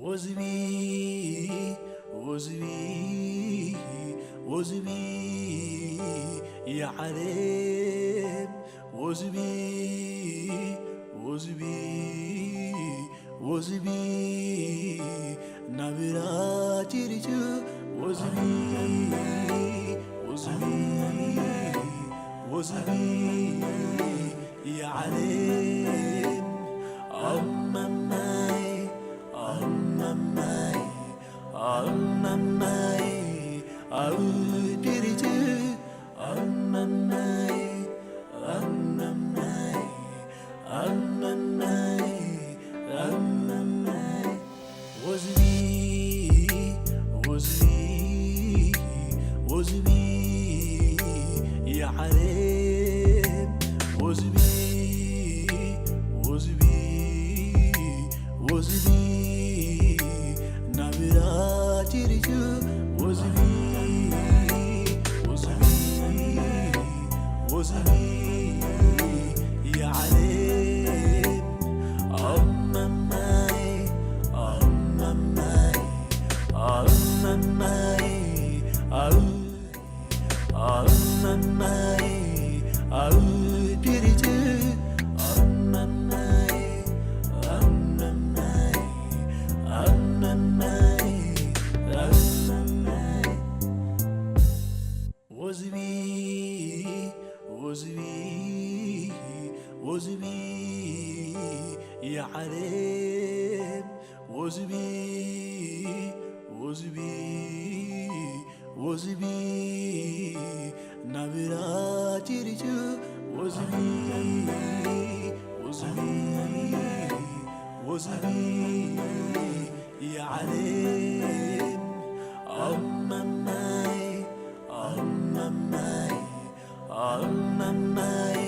ወዝቢ ወዝቢ ወዝቢ የዓለም ወዝቢ ወዝቢ ወዝቢ ናብራ ጭርጭ ወዝቢ ወዝቢ ወዝቢ የዓለም ኣመማይ ኣመማይ ኣመማይ ኣብ ጭርጭ ኣመማይ ኣመማይ ኣመማይ ኣመማይ ወዝቢ ወዝቢ ወዝቢ የዓለም ወዝቢ ወዝቢ ወዝቢ ናብራ ጭርጭ ወዝቢ ወዝቢ ወዝቢ የዓለም ኣመማይ ኣመማይ ኣመማይ ኣው ኣመማይ ኣው ጭርጭ ኣመማይ ኣመማይ ኣመማይ ኣመማይ ወዝቢ ወዝቢ ወዝቢ የዓለም ወዝቢ ወዝቢ ወዝቢ ናብራ ጭርጭ ወዝቢ ወዝቢ ወዝቢ የዓለም ኣመማይ ኣመማይ ኣመማይ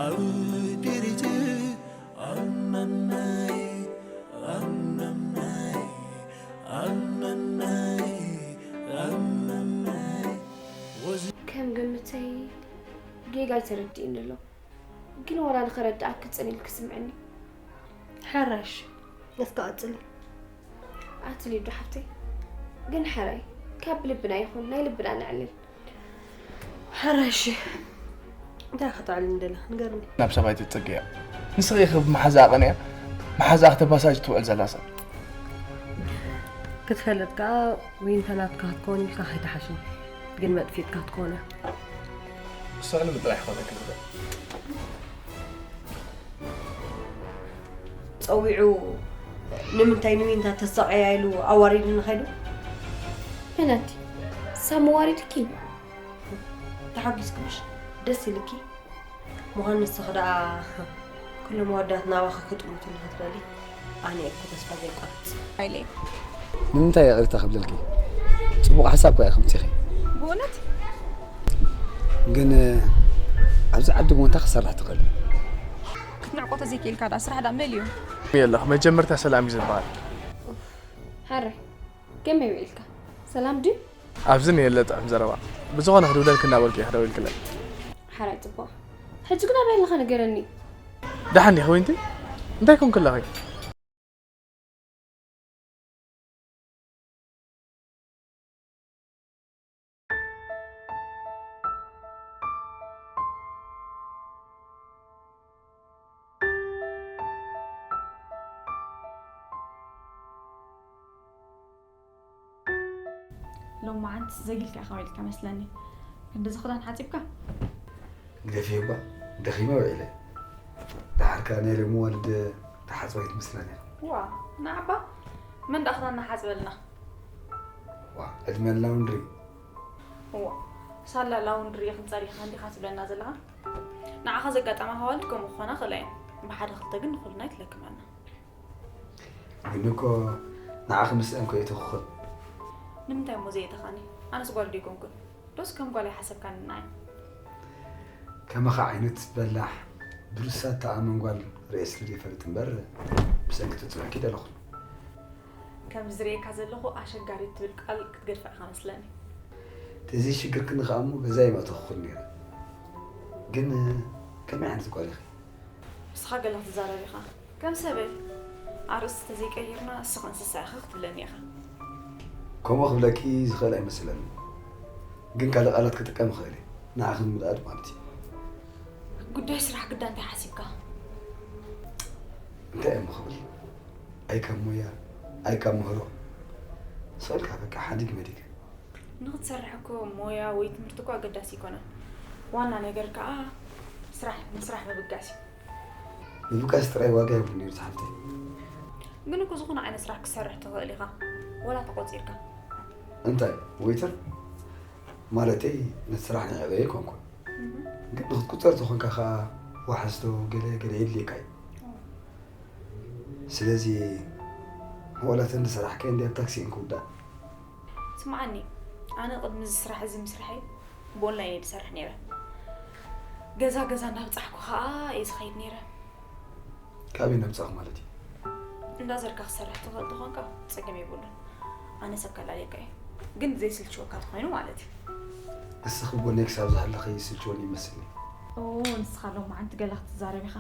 ኣብ ጭርጭ ኣመማይ ኣመማይ ኣመማይ ኣመማይ ወዝ ከም ግምተይ ጌጋ ኣይተረድእኒ ኣሎ። ግን ዋላ ንኸረድኣኪ ጽን ኢልኪ ስምዕኒ። ሕራይ እሺ፣ እስከ ቀጽሊ። ኣቲ ሊዱ ሓፍተይ፣ ግን ሕራይ ካብ ልብና ይኹን ናይ ልብና ነዕልል። ሕራይ እሺ፣ እንታይ ከተዕልልኒ ደለኺ ንገርኒ። ናብ ሰብ ኣይትጽግያ። ንስኺ ኢኺ ብመሓዛኣ ቀንያ፣ መሓዛኣ ከተባሳጭ ትውዕል ዘላ ሰብ። ክትፈልጥ ከኣ ዊንታ ናትካ ክትከውን ኢልካ ከይትሓሹ፣ ግን መጥፊእትካ ክትኮነ። እሱ ዕልሚ ጥራሕ ይኾነኪ ዝኽእል። ጸዊዑ ንምንታይ ንዊንታ ተሳቕያ ኢሉ ኣዋሪድኒ ኸይዱ? መን ኣንቲ? ሳሚ ዋሪድኪ? ተሓጒስኪ ምሽ? ደስ ኢልኪ? ምዃኑ ንስኺ ደኣ ኩሎም ኣወዳት ናባኺ ክጥምቱ ንኽትደሊ ኣነ እኮ ተስፋ ዘይቆርጽ። ኣይለይ። ንምንታይ ይቕርታ ክብለልኪ? ጽቡቕ ሓሳብ እኮ ኢኺ ኣምጺኺ። ብእውነት? ግን ኣብዚ ዓዲ ሞንታ ክሰርሕ ትኽእል። ክትንዕቆ ተዘይክኢልካ ደኣ ስራሕ ደኣ መን እዩ? የለኽ፣ መጀመርታ ሰላም እዩ ዝበሃል። ሓራይ፣ ከመይ ውዒልካ? ሰላም ድዩ? ኣብዚ የለ ጥዑም ዘረባ። ብዝኾነ ክድውለልኪ እናበልኩ እየ ክደውልክለይ። ሓራይ ጽቡቕ። ሕጂ ግን ኣበይ ኣለኻ ንገረኒ። ደሓን ዲኺ ወይንቲ? እንታይ ኮንኪ ኣለኺ? ሎማዓንቲ ዘጊልካ ኢኻ ውዒልካ መስለኒ። ክንድዚ ክዳን ሓጺብካ? ግደፍዮ እባ፣ ደኺመ ውዒለ። ደሓር ከኣ ናይ ሎሚ ዋልድ ተሓጽባ ኣይትመስላን ኢኻ። ዋ፣ ንዓባ መን ደኣ ክዳንና ሓጽበልና? ዋ፣ ዕድመ ላውንድሪ። ዋ፣ ሳላ ላውንድሪ ኢኽን ጸሪኽን ዲኻ ትብለና ዘለኻ? ንዓኻ ዘጋጠማኻ ዋልድ ከምኡ ክኾና ይኽእላ እየን። ብሓደ ክልተ ግን ንኹልና ኣይትለክመና። ግን እኮ ንዓኺ ምስአን እኮ እየ ተኹኽል። ንምንታይ እሞ ዘየእተኻኒ? ኣነስ ጓል ዶ ኣይኮንኩን? ዶስ ከም ጓል ኣይሓሰብካንን ንዓይ? ከማኻ ዓይነት በላሕ፣ ብሩሳ እተኣምን ጓል ርእየ ስለ ዘይፈልጥ እምበር፣ ምስአን ክትጽውዕኪ ደለኹን። ከምዚ ዝርእየካ ዘለኹ ኣሸጋሪት ትብል ቃል ክትገድፋ ኢኻ መስለኒ። ተዘይሽግርክኒ ከኣ እሞ ገዛይ ምኣተኹኽን ነይረ። ግን ከመይ ዓይነት ጓል ኢኺ? ንስኻ ገለ ክትዛረብ ኢኻ። ከም ሰበይ፣ ኣርእስቲ ተዘይቀይርና እስኻ እንስሳ ኢኻ ክትብለኒ ኢኻ። ከምኡ ክብለኪ ዝኽእል ኣይመስለንን። ግን ካልእ ቃላት ክጥቀም እኽእል እየ። ንዓኺ ንምልኣድ ማለት እዩ። ጉዳይ ስራሕ ግዳ እንታይ ሓሲብካ? እንታይ እሞ ክብል? ኣይ ካብ ሞያ፣ ኣይ ካብ ምህሮ። ስቕ ኢልካ በቃ ሓዲግ መዲግ። ንኽትሰርሕ እኮ ሞያ ወይ ትምህርቲ እኮ ኣገዳሲ ኣይኮነን። ዋና ነገር ከኣ ስራሕ፣ ንስራሕ ምብጋስ እዩ። ምብጋስ ጥራይ ዋጋ የብሉን እዩ ዝሓፍተይ። ግን እኮ ዝኾነ ዓይነት ስራሕ ክትሰርሕ ትኽእል ኢኻ፣ ወላ ተቖጺርካ። እንታይ? ዌይተር? ማለተይ ነቲ ስራሕ ንዕበየ ኣይኮንኩን። ግን ንኽትቁጸር ተኾንካ ከኣ ዋሕስቶ ገለ ገለ የድልየካ እዩ። ስለዚ ወላ ተን ዝሰራሕካየን ድያ ኣብ ታክሲኤን ክውዳእ? ስምዓኒ፣ ኣነ ቅድሚ እዚ ስራሕ እዚ ምስርሐይ ብኦንላይን እየ ዝሰርሕ ነይረ። ገዛ ገዛ እንዳብጻሕኩ ከኣ እየ ዝኸይድ ነይረ። ካበይ ነብጻኹ ማለት እዩ? እንዳ ዘርካ ክሰርሕ ትኽእል ተኾንካ ጸገም የብሉን። ኣነስ ኣከላልየካ እየ። ግን ዘይስልችወካ ተኾይኑ ማለት እዩ። እስኺ ጎነይ ክሳብ ዝሃለኺ ይስልችወኒ ይመስልኒ። ኦ፣ ንስኻ ሎማዓንቲ ገለ ክትዛረብ ኢኻ።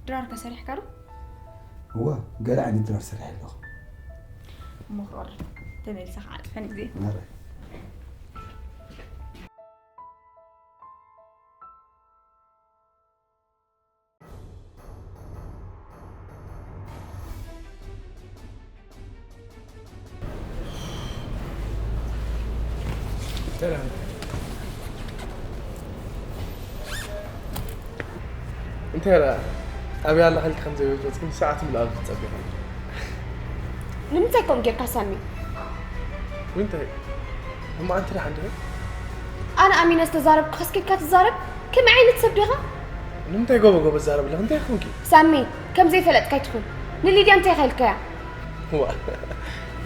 ድራር ከ ሰሪሕካ ዶ? እዋ፣ ገለ ዓይነት ድራር ሰሪሐ ኣለኹ። እሞ ክቐርብ፣ ተመሊሰ ክዓጽፈኒ ግዜ። ማረይ። ሰላም። እንታይ ደኣ? ኣበይ ኣላ ኢልኪ ከም ዘይወጸጽክን ሰዓት ምልኣሉ ትጸቢኻ። ንምንታይ ከምኡ ጌርካ ሳሚ? ምንታይ? እሞ ኣንቲ ደሓን ዲኺ? ኣነ ኣሚነ ዝተዛረብኩ ከስኪልካ ትዛረብ? ከመይ ዓይነት ሰብ ዲኻ? ንምንታይ ጎበ ጎበ ትዛረብ ኣለኺ? እንታይ ኮንኪ? ሳሚ፣ ከም ዘይፈለጥካ ኣይትኹን። ንሊድያ እንታይ ኢኻ ኢልካያ? ዋ፣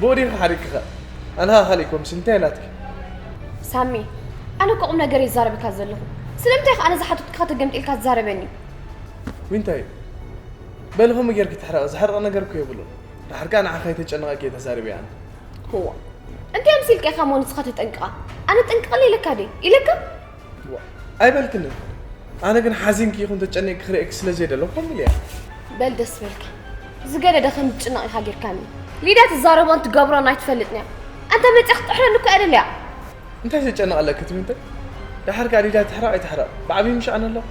ብኡ ዲኻ ሓሪቅካ? ኣነ ኸኣ ካልእ ኮምሲ እንታይ ናትኪ? ሳሚ፣ ኣነ እኮ ቁም ነገር ይዛረብካ ዘለኹ። ስለምንታይ ኢኻ ኣነ ዝሓተትኩኻ ተገምጢልካ ትዛረበኒ? ዊንታይ፣ በሊ ከምኡ ጌርኪ ትሕረቒ፣ ዝሕረቕ ነገር እኮ የብሉን። ድሓር ከኣ ንዓኺ ከይተጨነቐኪ እየ ተዛሪበ ኣነ። እዋ፣ እንታይ ኣምሲልካ ኢኻ እሞ ንስኻ ተጠንቅቓ? ኣነ ጠንቅቕለይ ኢለካ ድየ? ኢለካ? ዋ፣ ኣይበልክንን። ኣነ ግን ሓዚንኪ ይኹን ተጨኒቕኪ ክርእየኪ ስለ ዘይደለኹ ከምኡ ኢለ እየ። በል ደስ በልካ። ዝገደደ ከም ዝጭነቕ ኢኻ ጌርካኒ። ሊዳ ትዛረቦን ትገብሮን ኣይትፈልጥን እያ። ኣንታ መጺኣ ክትጥሕረኒ እኮ እያ ደልያ። እንታይ ዘጨንቕ ኣለኪ ትምንተ? ደሓር ከኣ ሊዳ ትሕረቕ ኣይትሕረቕ ብዓብዪ ምሻ ኣነ ኣለኹ።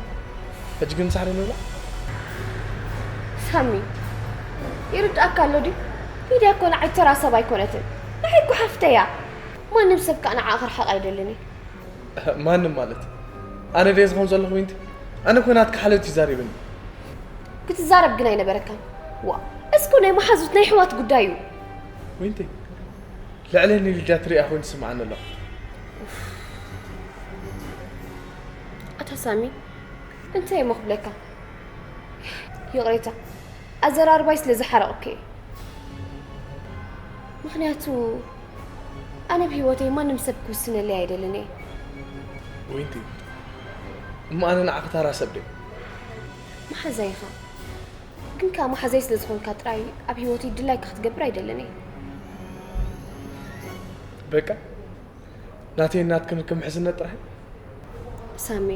ሕጂ ግን ምሳሕ ዶ ንብላ? ሳሚ፣ ይርድኣካ ኣሎ ድዩ? ሊድያ እኮ ንዓይ ተራ ሰብ ኣይኮነትን። ንዓይ እኮ ሓፍተይ እያ። ማንም ሰብ ከኣ ንዓኣ ክርሕቕ ኣይደልን እዩ። ማንም ማለት? ኣነ ድየ ዝኾን ዘለኹ ዊንቲ? ኣነ እኮ ናትኪ ሓለውቲ ዛሪብኒ። ክትዛረብ ግን ኣይነበረካን። ዋ፣ እስኩ ናይ መሓዙት ናይ ኣሕዋት ጉዳይ እዩ። ዊንቲ፣ ልዕለይ ንሊድያ ትሪኣ ኮይኑ ትስምዓኒ ኣሎ። ኣታ ሳሚ፣ እንታይ እሞ ክብለካ? ይቕሬታ፣ ኣዘራርባይ ስለ ዝሓረቕኩ እየ። ምኽንያቱ፣ ኣነ ብህይወተይ ማንም ሰብ ክውስነለይ ኣይደልን እየ። ዊንቲ፣ እሞ ኣነ ንዓኺ ታራ ሰብ ድየ? መሓዛይ ኢኻ። ግን ከኣ መሓዛይ ስለ ዝኾንካ ጥራይ ኣብ ህይወተይ ድላይካ ክትገብር ኣይደልን እየ። በቃ፣ ናተይን ናትክን ርክብ ምሕዝነት ጥራይ? ሳሚ፣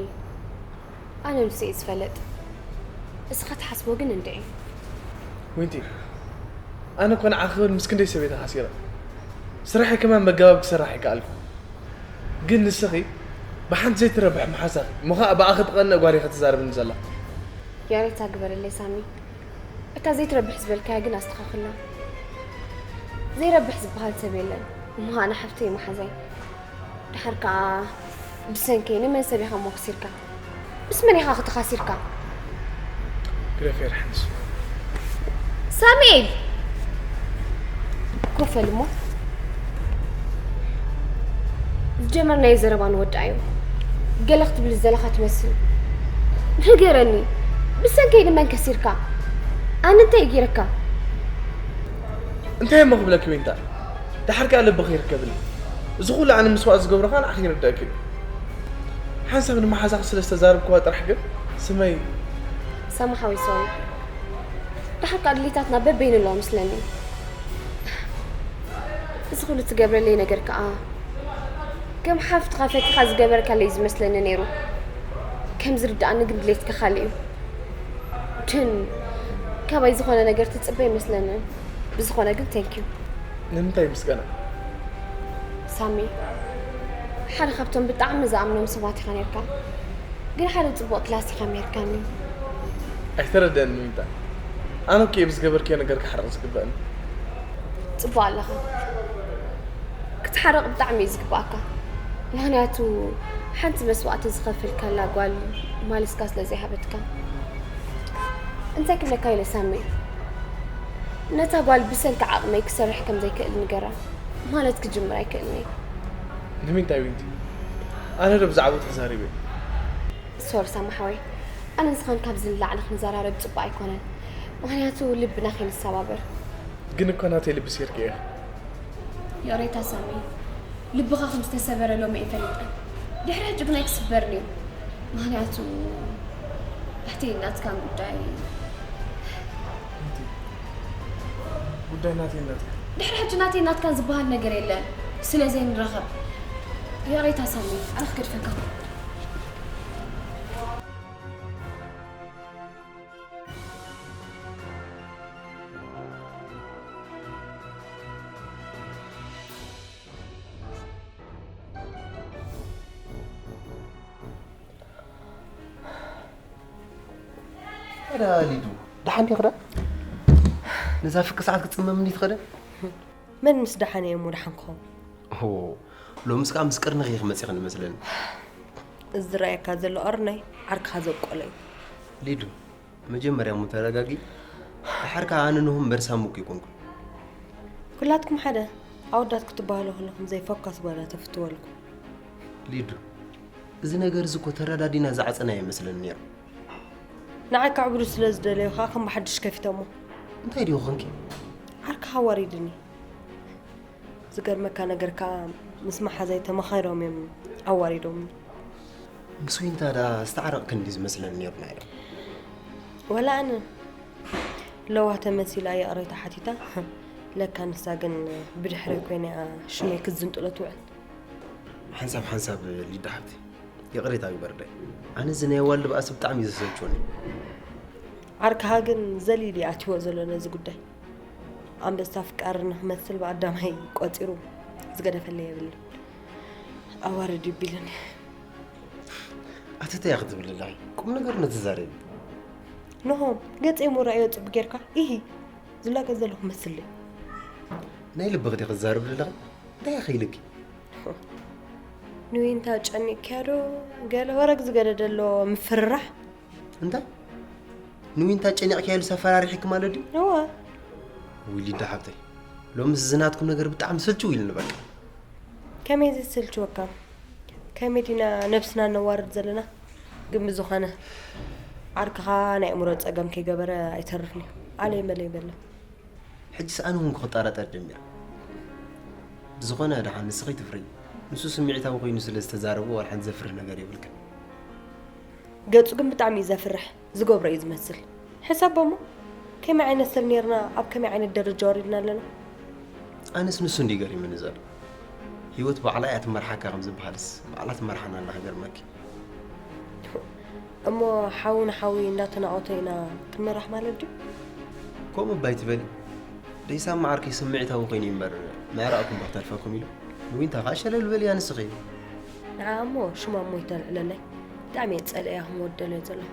ኣነ ንሱ እየ ዝፈልጥ። እስኻ ትሓስቦ ግን እንድዒ። ዊንቲ፣ ኣነ እኮ ንዓኺ ክብል ምስ ክንደይ ሰበይቲ ሓሲረ። ስራሐይ ከማን በገባብ ክሰርሕ ኣይከኣልኩ። ግን ንስኺ ብሓንቲ ዘይትረብሕ መሓዛኺ፣ እሞ ኸኣ ብኣኺ ትቐንእ ጓል ኢኺ ትዛረብኒ ዘላ። ይቕሬታ ግበረለይ ሳሚ። እታ ዘይትረብሕ ዝበልካያ ግን ኣስተኻኽላ። ዘይረብሕ ዝበሃል ሰብ የለን። እሞ ኣነ ሓፍተይ መሓዛይ። ደሓር ከኣ ብሰንከይ ንመን ሰብ ኢኻ እሞ ከሲርካ? ምስ መን ኢኻ ክትኻሲርካ? ግደፍያ ደሓንስ። ሳሙኤል! ኮፍ በል እሞ። ዝጀመርናዮ ዘረባ ንወድኣዮ። ገለ ክትብል ዝደለኻ ትመስል። ንገረኒ፣ ብሰንከይ ንመን ከሲርካ? ኣነ እንታይ ገይረካ? እንታይ እሞ ክብለኪ ዊንታ? ደሓር ከኣ ልብኺ ይርከብኒ። እዚ ኩሉ ኣነ ምስዋእ ዝገብሮ ከኣ ንዓኺ ይርደኣኪ እዩ። ሓንሳብ ንመሓዛኺ ስለ ዝተዛረብክዋ ጥራሕ ግን ስመይ ሳሚ ሓወይ፣ ሶሪ። ደሓር ከኣ ድሌታትና በበይኑ ኣለዋ መስለኒ። እዚ ኩሉ ትገብረለይ ነገር ከኣ ከም ሓፍትኻ ፈቲኻ ዝገበርካለይ ዝመስለኒ ነይሩ። ከም ዝርድኣኒ ግን ድሌትካ ካልእ እዩ። ግን ካባይ ዝኾነ ነገር ትጽበ ይመስለንን። ብዝኾነ ግን thank you። ንምንታይ ምስጋና? ሳሚ፣ ሓደ ካብቶም ብጣዕሚ ዝኣምኖም ሰባት ኢኻ ነርካ። ግን ሓደ ጽቡቕ ክላስ ኢኻ ሜርካኒ። ኣይተረደን ሚንታ። ኣነ እኮ ብዝገበርክዮ ነገር ክሓርቕ ዝግበእኒ። ጽቡቕ ኣለኻ። ክትሓርቕ ብጣዕሚ እዩ ዝግባኣካ። ምኽንያቱ ሓንቲ መስዋእቲ ዝኸፈልካላ ጓል ማልስካ ስለ ዘይሃበትካ። እንታይ ክብለካ ኢለ ሳሚ? ነታ ጓል ብሰልካ ዓቕመይ ክሰርሕ ከም ዘይክእል ንገራ። ማለት ክጅምር ኣይክእልን እየ። ንምንታይ ዊንቲ? ኣነ ዶ ብዛዕባኡ ተዛሪበ? ሶሪ ሳሚ ሓወይ፣ ኣነ ንስኻን ካብዚ ንላዕሊ ክንዘራረብ ጽቡቕ ኣይኮነን። ምኽንያቱ ልብና ከይንሰባበር። ግን እኮ ናተይ ልቢ ሴርክዮ ኢኻ። ይቕሬታ ሳሚ፣ ልብኻ ከም ዝተሰበረ ሎሚ እየ ፈሊጠ። ድሕሪ ሕጂ ግን ኣይክስበርን እዩ። ምኽንያቱ ናተይን ናትካን ጉዳይ። ጉዳይ ናተይን ናትካን? ድሕሪ ሕጂ ናተይን ናትካን ዝበሃል ነገር የለን። ስለ ዘይንራኸብ። ይቕሬታ ሳሚ፣ ኣነ ክገድፈካ። ኣዳ ሊዱ፣ ደሓን ዲኺ ዳ? ነዛ ፍርቂ ሰዓት ክትጽመም እንዲ ትኸደ? መን ምስ ደሓነ እየ እሞ ደሓን ክኸውን? ኦ፣ ሎምስ ከኣ ምስ ቅርንኺ ኢኺ መጺኺ ንመስለኒ። እዚ ዝረኣየካ ዘሎ ቀርነይ ዓርክኻ ዘብቆለ እዩ። ሊዱ፣ መጀመርያ እሞ ተረጋጊ። ድሓር ከኣ ኣነ ንሆም በርሳሙ እኮ ኣይኮንኩን። ኩላትኩም ሓደ ኣወዳት ክትበሃሉ ከለኹም ዘይፈኳስ ጓላት እፍትወልኩም። ሊዱ፣ እዚ ነገር እዚ እኮ ተረዳዲና ዝዓጸናዮ ይመስለኒ ነይሩ። ንዓይ ከዕብዱ ስለ ዝደለዩ ከኣ ከም ብሓድሽ ከፊቶሞ። እንታይ ድዩ ኾንኪ? ዓርክኻ ኣዋሪዱኒ። ዝገርመካ ነገር ከኣ ምስ መሓዛይ ተመኻይሮም እዮም ኣዋሪዶምኒ። ምስ ዊንታ ደኣ ዝተዓረቕክን ድዩ ዝመስለኒ ነይሩ ናይ ሎሚ። ወላ ኣነ ለዋህ ተመሲላ ይቕሬታ ሓቲታ። ለካ ንሳ ግን ብድሕረይ ኮይና እያ ሽመይ ክትዝንጥሎ ትውዕል። ሓንሳብ ሓንሳብ ሊዱ ሓብተይ ይቕሬታ ግበርለይ። ኣነ እዚ ናይ ኣዋልድ ባእሲ ብጣዕሚ እዩ ዘሰልችወኒ። ዓርክኻ ግን ዘሊሉ እዩ ኣትይዎ ዘሎ ነዚ ጉዳይ። ኣንበሳ ኣፍቃሪ ንኽመስል ብቐዳማይ ቆጺሩ ዝገደፈለይ የብሉን። ኣዋርድ እዩ ቢሉኒ። ኣቲ እንታይ ክትብሊ ኣለኺ? ቁም ነገር ነትዛረቢ። ንሆም ገጸይ ምርኣዮ ጽቡቕ ጌርካ ኢሂ ዝላገጽ ዘለኹ መስልለይ። ናይ ልብኺ ዲኺ ትዛረቢ ዘለኺ? እንታይ ኢኺ ኢልኪ? ንዊንታ ጨኒቕክያ ዶ ገለ ወረግ ዝገደደ ኣሎ ምፍርራሕ። እንታይ? ንዊንታ ጨኒቕክያ ኢሉስ ኣፈራሪሕኪ ማለት ድዩ? እወ። ውይ ሊዱ ሓብተይ፣ ሎምስ እዚ ናትኩም ነገር ብጣዕሚ ስልችው ኢሉኒ በቃ። ከመይ ዘስልችወካ? ከመይ ዲና ነብስና ነዋርድ ዘለና? ግን ብዝኾነ ዓርክኻ ናይ ኣእምሮ ጸገም ከይገበረ ኣይተርፍን እዩ። ኣለይ መለይ በለ። ሕጂስ ኣነ እውን ክጠራጠር ጀሚረ። ብዝኾነ ደሓን ንስኺ ትፍርሂ። ንሱ ስምዒታዊ ኮይኑ ስለ ዝተዛረበ ዋላ ሓንቲ ዘፍርህ ነገር የብልክን። ገጹ ግን ብጣዕሚ እዩ ዘፍርሕ። ዝገብሮ እዩ ዝመስል። ሕሰቦ እሞ ከመይ ዓይነት ሰብ ኔርና ኣብ ከመይ ዓይነት ደረጃ ወሪድና ኣለና? ኣነስ ንሱ እንዲ ገሪሙኒ ዘሎ። ህይወት ባዕላ እያ ትመርሓካ ከም ዝበሃልስ ባዕላ ትመርሓና ኣላ ክገርመኪ። እሞ ሓዊ ንሓዊ እንዳተናቖተ ኢና ክንመራሕ ማለት ድዩ? ከምኡ እባ ኣይትበሊ። ደይሳማ ዓርከይ ስምዒታዊ ኮይኑ እዩ እምበር ምዕራቕኩም ዶ ክተርፈኩም ኢሉ። ንዊንታ ከዓ ሸለል በልያ ንስኺ። ንዓ እሞ ሽማ እሞ ይተልዕለለይ። ብጣዕሚ እየ ዝጸልእያ ክመወደሎ እየ ዘለኹ።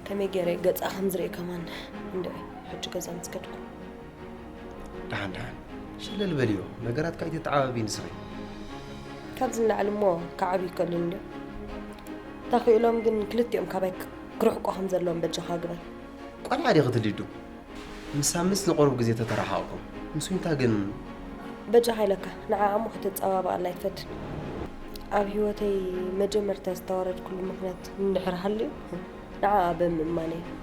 ከመይ ገይረ ገጻ ከም ዝርኢ ከማን እንዶ ሕጂ ገዛ ምስ ከድኩ። ደሓን ደሓን ሸለል በልዮ። ነገራት ከዓ ኣይተተዓባቢ ንስኺ። ካብዚ ንላዕሊ እሞ ክዓብዩ ይከሉን እንድዮም። ተኽኢሎም ግን ክልቲኦም ካባይ ክርሕቁ ከም ዘለዎም በጃኻ ግበር። ቆልዓ ዲኺ ትሊዱ? ምስ ሳምስ ንቆርብ ግዜ ተተረሓቕኩም። ምስ ዊንታ ግን በጃኻ ኢለካ ንዓኣ እሞ ከተጸባብኣላ ኣይትፈትን። ኣብ ህይወተይ መጀመርታ ዝተዋረድኩሉ ምኽንያት እንድሕር ሃልዩ ንዓኣ ብምእማነይ እዩ።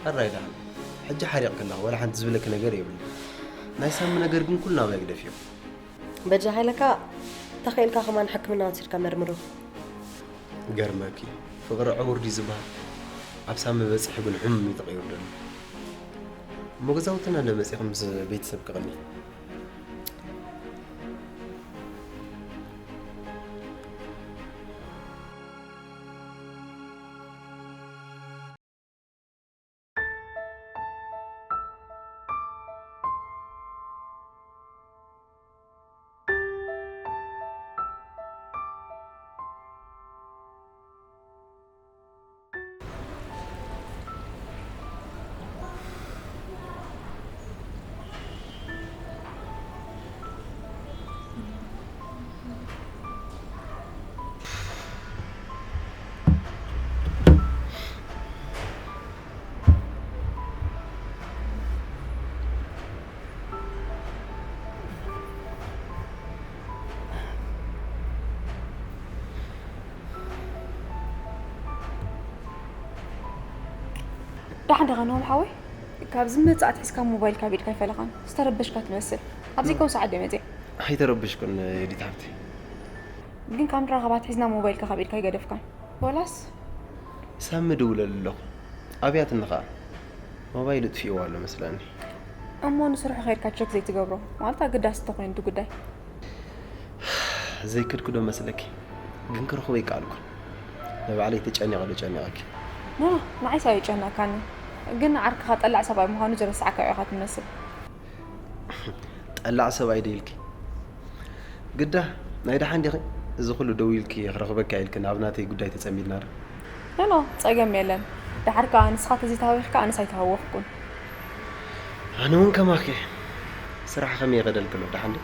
ሕራይ ደሓን ሕጂ ሓሪቕኪ ኣለኺ፣ ዋላ ሓንቲ ዝብለኪ ነገር የብለይን። ናይ ሳሚ ነገር ግን ኩሉ ናባይ ግደፍዮ። በጃኻ ኢለካ ተኽኢልካ ከማን ሕክምና ወሲድካ መርምሮ። ገርመኪ ፍቕሪ ዕውር ድዩ ዝበሃል? ኣብ ሳሚ በጺሑ ግን ሕሙም እዩ ተቐይሩ ዘሎ። እሞ ገዛውትና እንዶ መጺኹም ምስ ቤተሰብ ክቕኒ። ደሓን ዲኻ ናሆም ሓወይ? ካብ ዝመጽእ ኣትሒዝካ ሞባይልካ ኣብ ኢድካ ኣይፈለኻን። ዝተረበሽካ ትመስል። ኣብ ዘይከውን ሰዓት ድየ መጽየ? ኣይተረበሽኩን ዮዲት ሓብተይ። ግን ካብ ንራኸብ ኣትሒዝና ሞባይልካ ካብ ኢድካ ኣይገደፍካን። ወላስ? ሳሚ ድውለሉ ኣለኹ። ኣብያትኒ ኸኣ። ሞባይል እጥፊእዎ ኣሎ መስለኒ። እሞ ንስርሑ ከይድካ ቸክ ዘይትገብሮ? ማለት ኣገዳሲ እንተኾይኑ እቲ ጉዳይ። ዘይከድኩ ዶ መስለኪ? ግን ክረኽቦ ኣይከኣልኩን። ንባዕለይ ተጨኒቐ ዶ ጨኒቐኪ? ኖ፣ ኖ፣ ንዓይስ ኣየጨነቕካንን። ግን ዓርክኻ ጠላዕ ሰብኣይ ምዃኑ ዝረሳዕካዮ ኢኻ ትመስል። ጠላዕ ሰብኣይ ዶ ኢልኪ? ግዳ ናይ ደሓን ዲኺ? እዚ ኩሉ ደዊልኪ ክረኽበካ ኢልኪ ናብ ናተይ ጉዳይ ተጸሚድና ዶ? ኖ፣ ኖ፣ ጸገም የለን። ደሓር ከኣ ንስኻ ተዘይተሃዊኽካ ኣነስ ኣይተሃወኽኩን። ኣነ እውን ከማኺ እየ። ስራሕ ከመይ ይኸደልኪ ኣሎ? ደሓን ድዩ?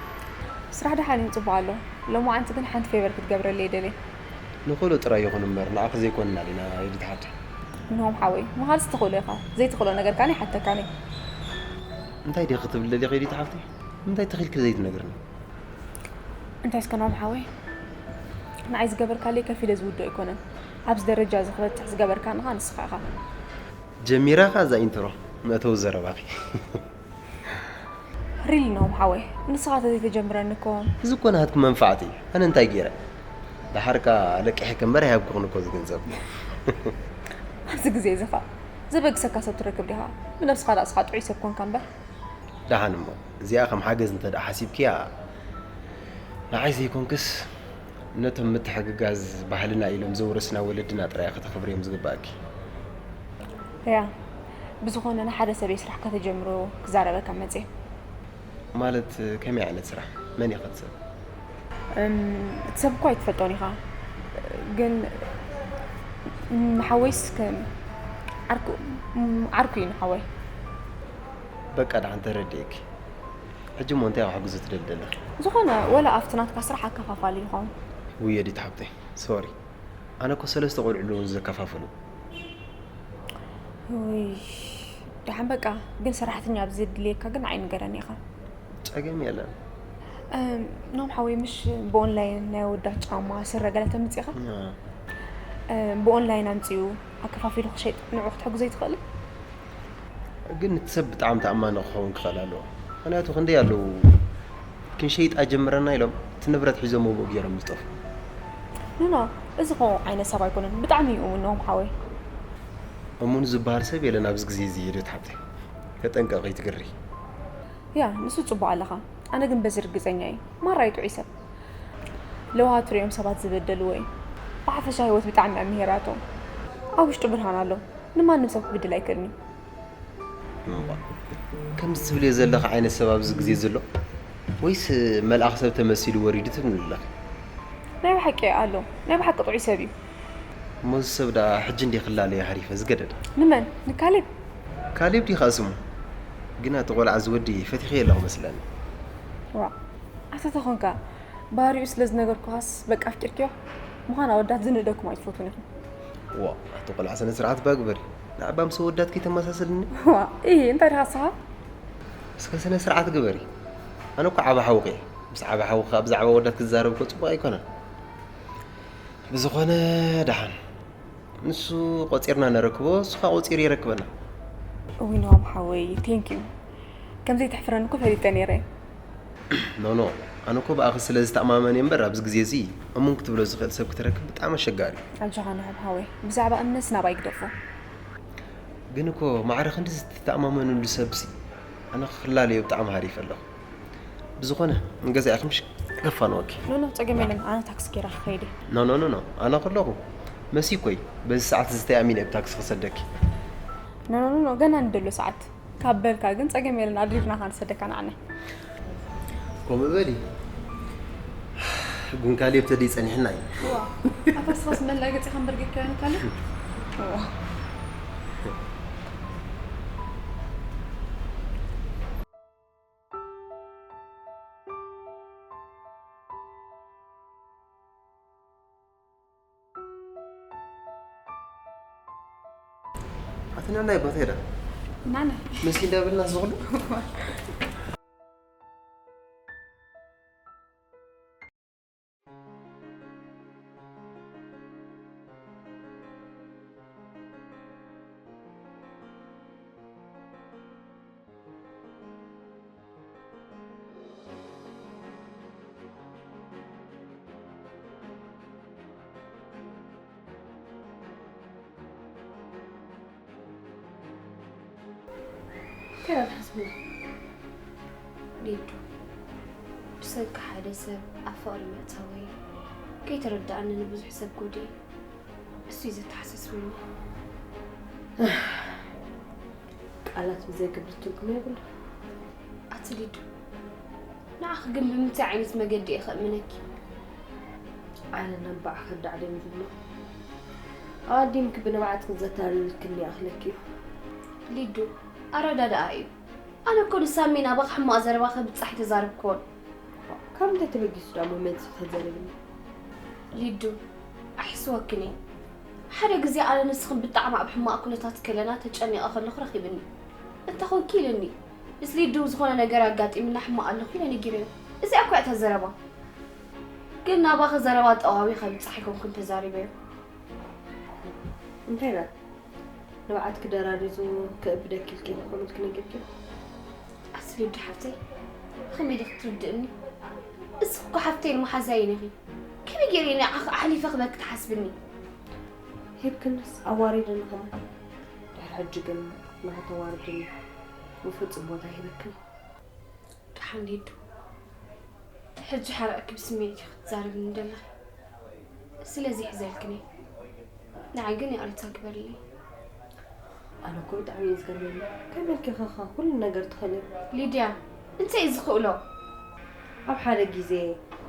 ስራሕ ደሓን እዩ፣ ጽቡቕ ኣሎ። ሎማዓንቲ ግን ሓንቲ ፌቨር ክትገብረለይ ይደልየ። ንኹሉ ጥራይ ይኹን እምበር ንዓኺ ዘይኮንና ዲና ዮዲት ሓብተይ? ናሆም ሓወይ፣ ምኻድስ ትኽእሎ ኢኻ። ዘይትኽእሎ ነገር ከኣ ኣይሓተካን እየ። እንታይ ዲኺ ክትብሊ ደሊኺ ዮዲት ሓብተይ? እንታይ ተኺልኪ ዘይትነግርኒ? እንታይ እስከ ናሆም ሓወይ፣ ንዓይ ዝገበርካለይ ከፊለ ዝውዶ ኣይኮነን። ኣብዚ ደረጃ እዚ ክበጽሕ ዝገበርካኒ ኸኣ ንስኻ ኢኻ። ጀሚራ ኸኣ እዛ ኢንትሮ መእተዊ ዘረባኺ። ሪሊ ናሆም ሓወይ፣ ንስኻ ተዘይተጀምረኒ እኮ። እዚ እኮ ናትኪ መንፋዕቲ እዩ። ኣነ እንታይ ገይረ? ደሓር ከኣ ለቂሐኪ እምበር ኣይሃብኩኽን እኮ እዚ ገንዘብ። ኣብዚ ግዜ እዚ ኸኣ ዘበግሰካ ሰብ ትረክብ ዲኻ? ብነብስኻ ደኣ ንስኻ ጥዑይ ሰብ ኮንካ እምበር። ደሓን እሞ፣ እዚኣ ከም ሓገዝ እንተ ደኣ ሓሲብክያ፣ ንዓይ ዘይኮንክስ፣ ነቶም ምትሕግጋዝ ባህልና ኢሎም ዘውረስና ወለድና ጥራይ ኢኺ ተኽብርዮም ዝግባእኪ። ያ፣ ብዝኾነ ንሓደ ሰብ እየ ስራሕ ከተጀምሮ ክዛረበካ መጽየ። ማለት ከመይ ዓይነት ስራሕ? መን ኢኻ እቲ ሰብ? እም፣ እቲ ሰብ እኮ ኣይትፈልጦን ኢኻ። ግን፣ እም፣ ሓወይስ ከም ዓርኩ፣ እም፣ ዓርኩ እዩ ንሓወይ። በቃ ደሓን ተረዲኤኪ። ሕጂ እሞ እንታይ ክሕግዞ ትደሊ ዘለኺ? ዝኾነ ወላ ኣብቲ ናትካ ስራሕ ኣከፋፋሊ ይኸውን። ውይ ዮዲት ሓብተይ፣ ሶሪ። ኣነ እኮ ሰለስተ ቆልዑ ኣለዉ ዘከፋፍሉ። ውይ፣ ደሓን በቃ። ግን ሰራሕተኛ ኣብ ዘድልየካ ግን ንዓይ ንገረኒ ኢኻ። ጸገም የለን። እም፣ ናሆም ሓወይ፣ ምሽ ብኦንላይን ናይ ኣወዳት ጫማ፣ ስረ ገለ ተምጽእ ኢኻ? አ። እም፣ ብኦንላይን ኣምጺኡ ኣከፋፊሉ ክሸይጥ ንዑ ክትሕግዞ ኣይትኽእልን? ግን እቲ ሰብ ብጣዕሚ ተኣማኒ ክኸውን ክኽእል ኣለዎ። ምኽንያቱ ክንደይ ኣለዉ ክንሸይጣ ጀምረና ኢሎም እቲ ንብረት ሒዞም ብኡ ገይሮም ዝጠፍኡ። ኖ፣ ኖ፣ እዚ ከምኡ ዓይነት ሰብ ኣይኮነን። ብጣዕሚ እዩ እሙን ናሆም ሓወይ። እሙን ዝበሃል ሰብ የለን ኣብዚ ግዜ እዚ ዮዲት ሓብተይ። ተጠንቀቒ ኣይትግሪ። ያ፣ ንሱ ጽቡቕ ኣለኻ። ኣነ ግን በዚ ርግጸኛ እየ። ማራ እዩ ጥዑይ ሰብ። ለውሃት ርእዮም ሰባት ዝበደልዎ እዩ። ብሓፈሻ ህይወት ብጣዕሚ እያ ምሂራቶም። ኣብ ውሽጡ ብርሃን ኣሎ። ንማንም ሰብ ክብድል ኣይክእልን እዩ። እምቧ፣ ከምዚ ትብልዮ ዘለኺ ዓይነት ሰብ ኣብዚ ግዜ ዘሎ? ወይስ መልኣኽ ሰብ ተመሲሉ ወሪዱ ትብሊ ኣለኺ? ናይ ብሓቂ ኣሎ። ናይ ብሓቂ ጥዑይ ሰብ እዩ። እሞ እዚ ሰብ ደኣ ሕጂ እንድየ ክላለዮ ሃሪፈ ዝገደደ። ንመን? ንካሌብ? ካሌብ ዲኻ ስሙ? ግና እቲ ቆልዓ እዚ ወዲ ፈቲኸዮ ኣለኹ መስለኒ። ዋእ፣ ኣታ ተኾንካ፣ ባህሪኡ ስለ ዝነገርኩኻስ በቃ ኣፍቂርክዮ? ምዃን ኣወዳት ዝንእደኩም ኣይትፈትዉን ኢኹም። ዋእ፣ ኣቲ ቆልዓ ስነ ስርዓት እባ ግበሪ። ንዓባ ምስ ኣወዳት ከይተመሳስልኒ። ዋእ፣ ኢሂ፣ እንታይ ዲኻ ንስኻ? እስከ ስነ ስርዓት ግበሪ። ኣነ እኮ ዓቢ ሓውኺ እየ። ምስ ዓቢ ሓውኺ ከኣ ብዛዕባ ኣወዳት ክትዛረቢ እኮ ጽቡቕ ኣይኮነን። ብዝኾነ ደሓን። ንሱ ቆጺርና ነረክቦ፣ ንሱ ኸኣ ቆጺሩ የረክበና። እውይ ናሆም ሓወይ፣ thank you። ከም ዘይተሕፍረኒ እኮ ፈሊጠ ነይረ። ኖ፣ ኖ፣ ኣነ እኮ ብኣኺ ስለ ዝተኣማመን እየ እምበር፣ ኣብዚ ግዜ እዚ እሙን ክትብሎ ዝኽእል ሰብ ክትረክብ ብጣዕሚ ኣሸጋሪ እዩ። ኣጆኻ ናሆም ሓወይ፣ ብዛዕባ እምነትስ ናባይ ግደፎ። ግን እኮ ማዕረ ክንድዚ እትተኣማመንሉ ሰብሲ፣ ኣነ ክላለዮ ብጣዕሚ ሃሪፈ ኣለኹ። ብዝኾነ፣ ንገዛ ኢኺ ምሽ ከፋንወኪ። ኖ፣ ኖ፣ ጸገም የለን። ኣነ ታክሲ ገይረ ክኸይድ እየ። ኖ፣ ኖ፣ ኖ፣ ኖ። ኣነ ከለኹ መሲ እኮ እዩ። በዚ ሰዓት እዚ ተኣሚነ እየ ብታክሲ ክሰደኪ። ኖ፣ ኖ፣ ኖ፣ ኖ። ገና ንደሎ ሰዓት። ካብ በልካ ግን ጸገም የለን። ኣድሪርና ኸኣ ንሰደካ ንዓናይ። ከምኡ በሊ። ግን ካሌብ ተደይ ጸኒሕና እዩ። ዋ፣ ኣታ ንስኻስ መላገጺኻ እምበር ጌርካዮ ንካሌብ? ዋ። ኣቲ ናናይ ኣባተይ ዳ? ናናይ። መሲ እንዳበልና ዝኹሉ? ከመይ ትሓስብኒ? ሊዱ፣ ብሰንኪ ሓደ ሰብ ኣብ ፍቕሪ ምእታወይ ከይተረድኣኒ ንብዙሕ ሰብ ጎዲኤ። እሱ እዩ ዘተሓሳስበኒ። ቃላት ብዘይ ክብሪ ትርጉም የብሉ። ኣቲ ሊዱ፣ ንዓኺ ግን ብምንታይ ዓይነት መገዲ እየ ከእምነኪ? ኣነ ነንባዕኺ ከዳዕደኒ ዝብሎ ኣቐዲምኪ ብንብዓት ክዘታልልክኒ ይኣኽለኪ እዩ። ሊዱ፣ ኣረዳድኣ እዩ። ኣነ እኮ ንሳሚ ናባኺ ሕማቕ ዘረባ ከብጻሕ ኣይተዛረብክዎን። ካብ ምንታይ ተበጊሱ ደኣ ሞመንት ተዘሪብኒ? ሊዱ፣ ኣሕስወክን እየ። ሓደ ግዜ ኣነ ንስኽን ብጣዕሚ ኣብ ሕማቕ ኩነታት ከለና ተጨኒቐ ከለኹ ረኺብኒ። እንተ ኾንኪ ኢልኒ። ምስ ሊዱ ዝኾነ ነገር ኣጋጢምና ሕማቕ ኣለኹ ኢለ ነጊረዮ። እዚኣ እኮ እያ እታ ዘረባ። ግን ናባኺ ዘረባ ጠዋዊ ከብጻሕ ኣይኮንኩን ተዛሪበዮ። እንታይ ደኣ? ንብዓት ክደራሪዙ ከእብደኪ ኢልኪ ከምኡ ኢልኪ ነጊርኪ? ኣቲ ሊዱ ሓፍተይ፣ ብኸመይ ዲኺ ትርድእኒ? ንስኺ እኮ ሓፍተይን መሓዛይን ኢኺ። ከመይ ገይረ እየ ንዓኺ ኣሕሊፈ ክበኪ ትሓስብኒ? ሂብክንስ ኣዋሪድኒ ከማን። ድሕሪ ሕጂ ግን ንኽተዋርድኒ ብፍጹም ቦታ ኣይህበክን። ደሓን ሊዱ፣ ሕጂ ሓረቕኪ ብስምዒት ኢኺ ክትዛረብኒ ዘለኺ። ስለዚ ይሕዘልክን እየ። ንዓይ ግን ይቕሬታ ግበርለይ። ኣነ እኮ ብጣዕሚ እዩ ዝገርመኒ። ከመይ ኢልኪ ኢኺ ኩሉ ነገር ትኽእሊ? ሊድያ፣ እንታይ እዩ ዝኽእሎ? ኣብ ሓደ ግዜ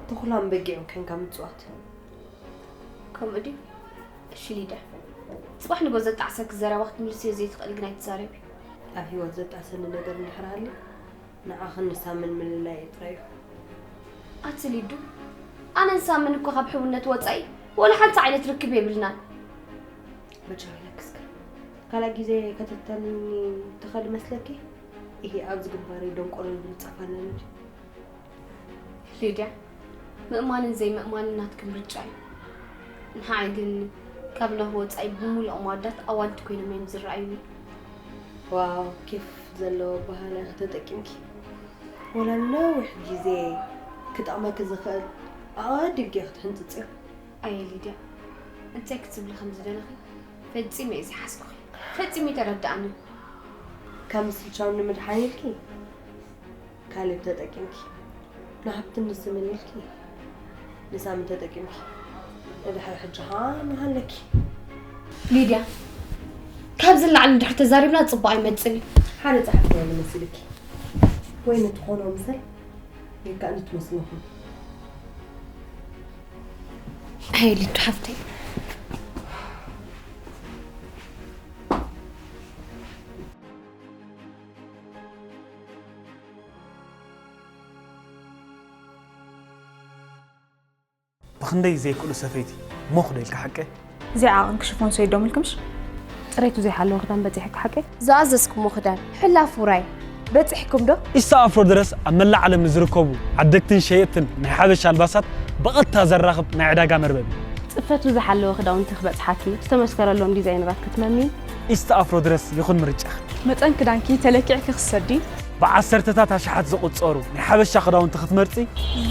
ተኹላን በጊዕን ኮይንካ ምጽዋት። ከምኡ ድዩ? እሺ ሊድያ፣ ጽባሕ ንጎ ዘጣዕሰኪ ዘረባ ክትምልስዮ ዘይትኽእሊ ግን ኣይትዛረቢ። ኣብ ህይወት ዘጣዕሰኒ ነገር እንድሕር ሃልዩ፣ ንዓኽን ንሳምን ምልላይ እዩ ጥራይ እዩ። ኣቲ ሊዱ፣ ኣነን ሳምን እኮ ካብ ሕውነት ወጻኢ ወላ ሓንቲ ዓይነት ርክብ የብልናን። በጃኺ ለክስከ ካልእ ግዜ ከተተልኒ ትኽእሊ መስለኪ? ኢሂ፣ ኣብዚ ግንባረይ ደንቆሮ ዝብል ጻፍ ኣለኒ ድዩ? ሊድያ፣ ምእማንን ዘይምእማንን ናትኪ ምርጫ እዩ። ንዓይ ግን ካብ ናሁ ወጻኢ ብምሉኦም ኣወዳት ኣዋልድ ኮይኖም እዮም ዝረኣዩኒ። ዋው፣ ኬፍ ዘለዎ ኣበሃህላ ኢኺ ተጠቂምኪ። ወላ ንነዊሕ ግዜ ክጠቕመኪ ዝኽእል ኣቐዲምኪ ኢኺ ትሕንጽጽዮ። ኣየ ሊድያ፣ እንታይ ክትብሊ ከም ዝደለኺ ፈጺመ እየ ዘይሓስብኺ። ፈጺሙ ኣይተረድኣንን። ካብ ምስልቻው ንምድሓን ኢልኪ ካሌብ ተጠቂምኪ፣ ንሃብትን ንስምን ኢልኪ ንሳምን ተጠቂምኪ፣ ንድሕሪ ሕጂ ኸኣ ንሃለኪ። ሊድያ፣ ካብዚ ንላዕሊ እንድሕር ተዛሪብና ጽቡቕ ኣይመጽእን እዩ። ሓደ ጸሓፍቲ እየ ዝመስልኪ፣ ወይ ንትኾኖ ምሰል ወይ ከኣ ንትመስልኹም። ኣይ ሊዱ ሓፍተይ። ብኽንደይ ዘይክእሉ ሰፈይቲ ሞኽ ዶ ኢልካ ሓቀ? እዚኣ ዓቐን ክሽፎን ሰይዶም ኢልክምሽ? ጽሬቱ ዘይሓለወ ክዳን በጺሕኪ ሓቀይ? ዝኣዘዝኩሞ ክዳን ሕላፍ ውራይ በጺሕኩም ዶ? ኢስታ ኣፍሮ ድረስ ኣብ መላእ ዓለም ንዝርከቡ ዓደግትን ሸየጥትን ናይ ሓበሻ ኣልባሳት ብቐጥታ ዘራኽብ ናይ ዕዳጋ መርበብ እዩ። ጽፈቱ ዝሓለወ ክዳውንቲ ክበጽሓኪ ዝተመስከረሎም ዲዛይነራት ክትመምዪ ኢስታ ኣፍሮ ድረስ ይኹን ምርጫኺ። መጠን ክዳንኪ ተለኪዕኪ ክትሰዲ። ብዓሰርተታት ኣሽሓት ዝቑጸሩ ናይ ሓበሻ ክዳውንቲ ክትመርጺ።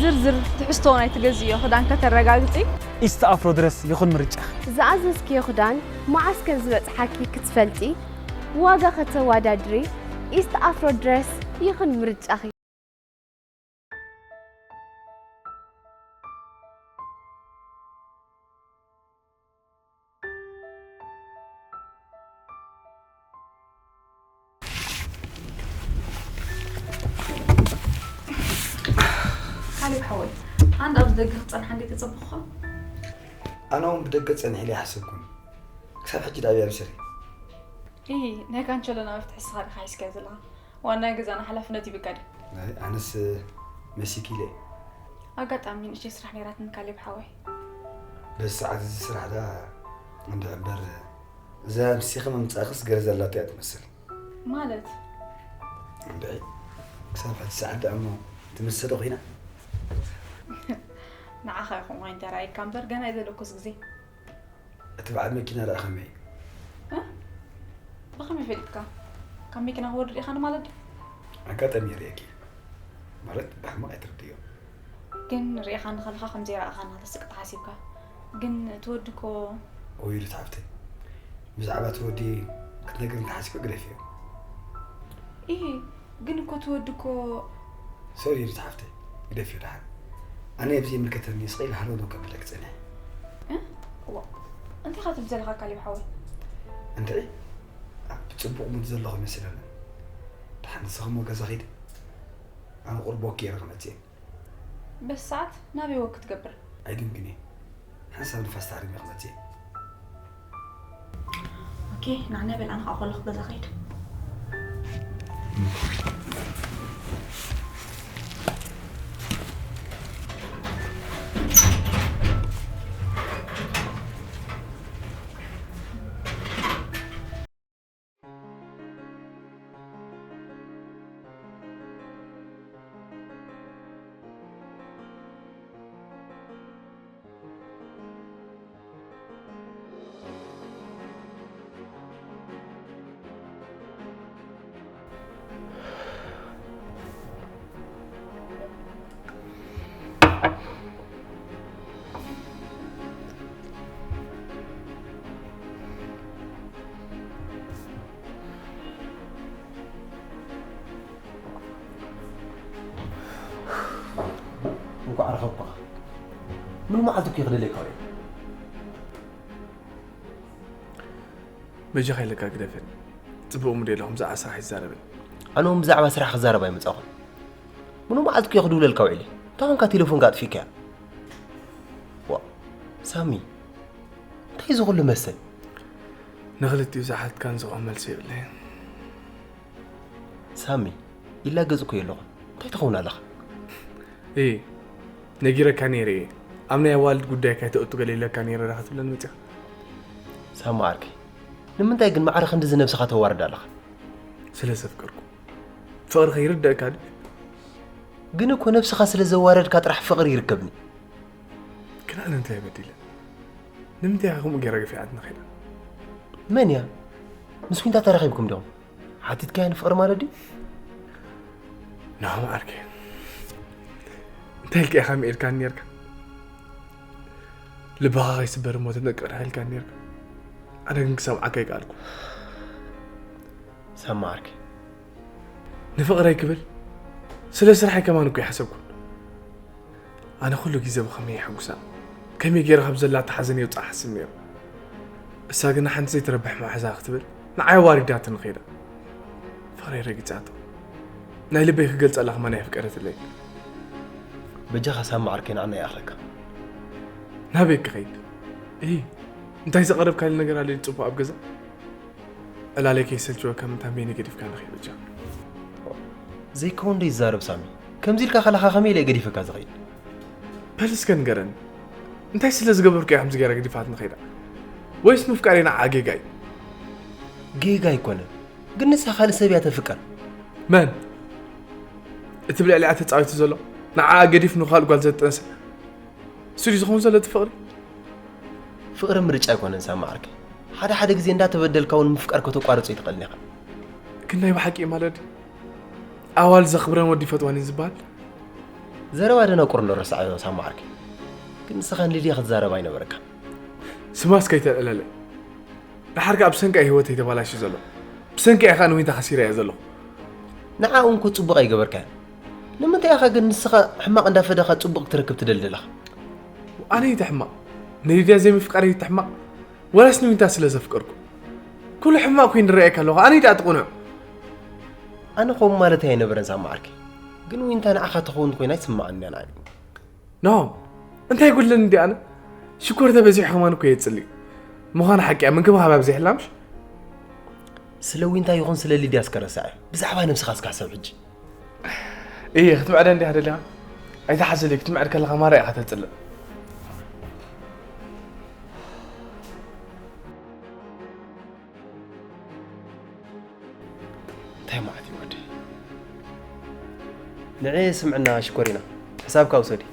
ዝርዝር ትሕዝቶ ናይ ትገዝእዮ ክዳን ከተረጋግጺ። ኢስታ ኣፍሮ ድረስ ይኹን ምርጫኺ። ዝኣዘዝክዮ ክዳን መዓስ ከም ዝበጽሓኪ ክትፈልጢ፣ ዋጋ ከተወዳድሪ፣ ኢስት ኣፍሮ ድረስ ይኹን ምርጫኺ። ካሌብ ሓወይ፣ ኣንድ ኣብዚ ደገ ክትጸንሓ እንዴ ተጸበኹኻ? ኣነ እውን ብደገ ጸኒሕ ኢለ ኣይሓሰብኩን። ክሳብ ሕጂ ዳብያ ብስሪ። ኢ ናይ ካንቸሎና መፍትሒ ስኻ ዲኻ ሒዝካዮ ዘለኻ? ዋና ገዛና ሓላፍነት ይብካ ድዩ? ናይ ኣነስ መሲኪለ። ኣጋጣሚ ንእሽተይ ስራሕ ነይራትኒ ካሌብ ሓወይ። በዚ ሰዓት እዚ ስራሕ ዳ እንድዒ እምበር እዛ ምሲኺ ምምጻእኽስ ገለ ዘላቶ እያ ትመስል። ማለት? እንድዒ ክሳብ ሕጂ ሰዓት ደኣ እሞ ትምሰ ዶ ኮይና? ንዓኻ ይኹን ዋይን ተራእየካ እምበር ገና እዩ ዘለኩስ ግዜ። እቲ በዓል መኪና ደኣ ከመይ እዩ? እ? ብኸመይ ፈሊጥካ? ካብ መኪና ክወርድ ኢኻ ንማለት ድዩ? ኣጋጣሚ ይርእየኪ ማለት ብሕማቕ ኣይትርድዮ። ግን ርኢኻኒ ከለኻ ከም ዘይረኣኻኒ ከተስቅጥ ሓሲብካ። ግን እቲ ወዲ እኮ። ወይ ሩት ሓፍተይ፣ ብዛዕባ እቲ ወዲ ክትነግርኒ ተሓሲብኪ ግደፍዮ። እሂ፣ ግን እኮ እቲ ወዲ እኮ። ሶሪ ሩታ ሓፍተይ፣ ግደፍዮ ደሓን። ኣነ ኣብዚ ይምልከተኒ ስቕ ኢለ ሃሎ ዶ ከብለክ ጸኒሐ። እ? እዋ፣ እንታይ ኢኻ ትብል ዘለኻ ካሌብ ሓወይ? እንድዒ፣ ኣብ ጽቡቕ ሙድ ዘለኹ ይመስለኒ። ደሓን ንስኺ እሞ ገዛ ኺዲ። ኣነ ቁሩብ ወክ ገይረ ክመጽእ እየ። በዚ ሰዓት ናበይ ወክ ክትገብር? ኣይድንግን እየ። ሓንሳብ ንፋስ ተሃሪመ ክመጽእ እየ። ኦኬ፣ ንዓና በል፣ ኣነ ኸኣ ከለኹ ገዛ ክኸይድ። እንኳዕ ረኸብኩኻ። ምን መዓልቲ እኮ ይኽደለካ እዩ። በጃኻ ኢለካ ግደፈኒ። ጽቡቕ ሙድ የለኹም፣ ብዛዕባ ስራሕ ይዛረበኒ። ኣነ እውን ብዛዕባ ስራሕ ክዛረብ ኣይመጻኹን። ምኑ መዓልቲ እኮ ክድውለልካ ውዒለ። እንታይ ኾንካ ቴሌፎንካ ኣጥፊእካያ? ዋ፣ ሳሚ፣ እንታይ እዚ ኩሉ መሰል? ንኽልቲኡ ዝሓትካን ዝቑም መልሲ የብለይን። ሳሚ፣ ይላገጽ እኮ የለኹን። እንታይ ትኸውን ኣለኻ? እይ፣ ነጊረካ ነይረ እየ። ኣብ ናይ ኣዋልድ ጉዳይ ካይተእቱ ገለ ኢለካ ነይረ ዳ ክትብለኒ መጺኻ? ሳሚ ዓርከይ፣ ንምንታይ ግን ማዕረ ክንድዚ ነብስኻ ተዋርድ ኣለኻ? ስለ ዘፍቀርኩ። ፍቕሪ ከይርደእካ ድዩ? ግን እኮ ነብስኻ ስለ ዘዋረድካ ጥራሕ ፍቕሪ ይርከብኒ። ግን ኣነ እንታይ በዲለ? ንምንታይ ኢኻ ከምኡ ገይራ ገፊዓትኒ ኸይዳ? መን እያ? ምስ ዊንታ ተራኺብኩም ዲኹም? ሓቲትካያ ንፍቕሪ ማለት ድዩ? ናሆም ዓርከይ፣ እንታይ ኢልካ ኢኻ ምኢልካኒ ነይርካ? ልብኻ ከይስበር እሞ ተጠንቀቕ ዲኻ ኢልካኒ ነይርካ? ኣነ ግን ክሰምዓካ ኣይከኣልኩ። ሳማ ዓርከይ፣ ንፍቕረይ ክብል ስለ ስርሐይ ከማን እኮ ኣይሓሰብኩን። ኣነ ኩሉ ግዜ ብኸመይ የሐጉሳ፣ ከመይ ገይረ ካብ ዘላታ ሓዘን የውፅኣ ሓስብ ነይሩ። እሳ ግና ሓንቲ ዘይትረብሕ መሓዛ ክትብል ንዓይ ኣዋሪዳትኒ ኸይዳ። ፍቕረይ ረጊፃቶ። ናይ ልበይ ክገልፀላ ከማን ኣየፍቀደትለይ። በጃኻ ሳማ ዓርከይ ንዓና ይኣኽለካ። ናበይ ክኸይድ? እሂ፣ እንታይ ዘቐረብካሊ ነገር ኣሎ ድዩ ፅቡቕ ኣብ ገዛ? ዕላለይ ከይሰልችወካ ምእንታን በይነይ ገዲፍካኒ ኺድ በጃ። ዘይከውን ዶ ይዛረብ ሳሚ? ከምዚ ኢልካ ከለኻ ከመይ ኢለ እየ ገዲፈካ ዝኸይድ? በል እስከ ንገረኒ። እንታይ ስለ ዝገበርኩ እያ ከምዚ ገይራ ገዲፋትኒ ኸይዳ? ወይስ ምፍቃረይ ንዓኣ ጌጋ እዩ? ጌጋ ኣይኮነን። ግን ንሳ ካልእ ሰብ እያ ተፍቅር። መን? እቲ ብልዕሊኣ ተጻዊቱ ዘሎ? ንዓኣ ገዲፉ ንኻልእ ጓል ዘጠንሰ? እሱ ድዩ ዝኸውን ዘሎ እቲ ፍቕሪ? ፍቕሪ ምርጫ ኣይኮነን ሳሚ ዓርከይ። ሓደ ሓደ ግዜ እንዳተበደልካ እውን ምፍቃር ከተቋርጾ ኣይትኽእልን ኢኻ። ግን ናይ ብሓቂ እዩ ማለት ድዩ? ኣዋልድ ዘኽብረን ወዲ ይፈትወን እዩ ዝበሃል? ዘረባ ደናቁር እንዶ ረሳዕዮ ሳሚ ዓርከይ። ግን ንስኻ ንሊድያ ክትዛረብ ኣይነበረካን። ስማስ ከይተልዕለለይ። ደሓር ከኣ ብሰንኪ እያ ህይወተይ ተባላሽዩ ዘሎ። ብሰንኪ እያ ከኣ ንዊንታ ከሲረያ ዘለኹ። ንዓኣ እውን እኮ ጽቡቕ ኣይገበርካያን። ንምንታይ ኢኻ ግን ንስኻ ሕማቕ እንዳፈደኻ ጽቡቕ ክትረክብ ትደሊ ዘለኻ? ኣነ እዩ እቲ ሕማቕ? ንሊድያ ዘይምፍቃረይ እዩ እቲ ሕማቕ? ወላስ ንዊንታ ስለ ዘፍቀርኩ? ኩሉ ሕማቕ ኮይኑ ይረኣየካ ኣለኹ። ኣነ እዩ ደኣ እቲ ቅኑዕ? ኣነ ከምኡ ማለተይ ኣይነበረን ሳሚ ዓርከይ። ግን ዊንታ ንዓኻ ትኸውን ኮይና ኣይስምዓንን እያ ንዓይ። ኖ፣ እንታይ ይጉድለኒ እንዲ ኣነ? ሽኮር ተበዚሑ ከማን እኮ የጽሊ። ምዃኑ ሓቂ እያ፣ ምንክብኻብ ኣብዚሕላ ምሽ? ስለ ዊንታ ይኹን ስለ ሊድያ እስከ ረሳዕ። ብዛዕባ ነብስኻ እስከ ሓሰብ ሕጂ። እየ፣ ክትምዕደ እንዲኻ ደሊኻ? ኣይትሓዝለይ፣ ክትምዕድ ከለኻ ማራ ኢኻ ተጽልእ። እንታይ ማለት እዩ ወደይ? ንዒ ስምዕና ሽኮሪና፣ ሕሳብካ ውሰዲ።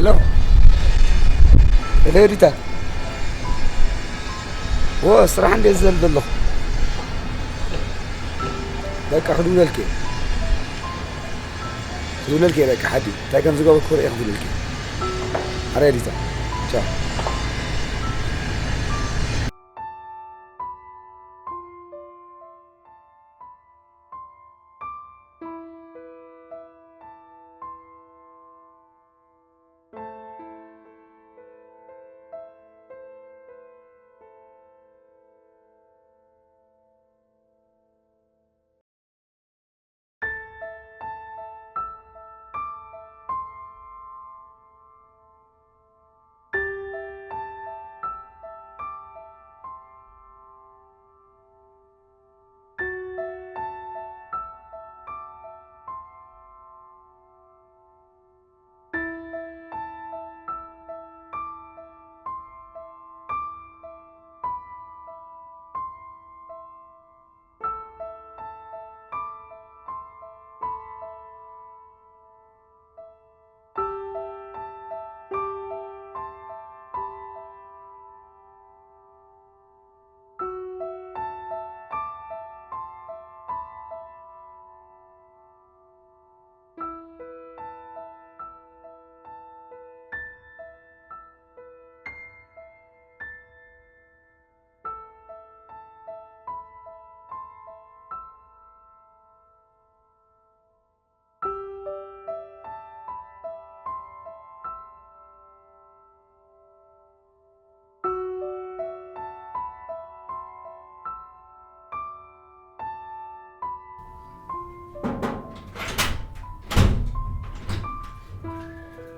ሄሎ፣ ሄሎ፣ ኤዲታ። ዎ፣ ስራሕ እንዴት ዘል ዘለኹ? በቃ፣ ክድውለልኪ እየ። ክድውለልኪ እየ፣ በቃ፣ ሓዲ። እንታይ ከም ዝገበርኩ ክርኢ ክድውለልኪ እየ። ኣረ፣ ኤዲታ። ቻው።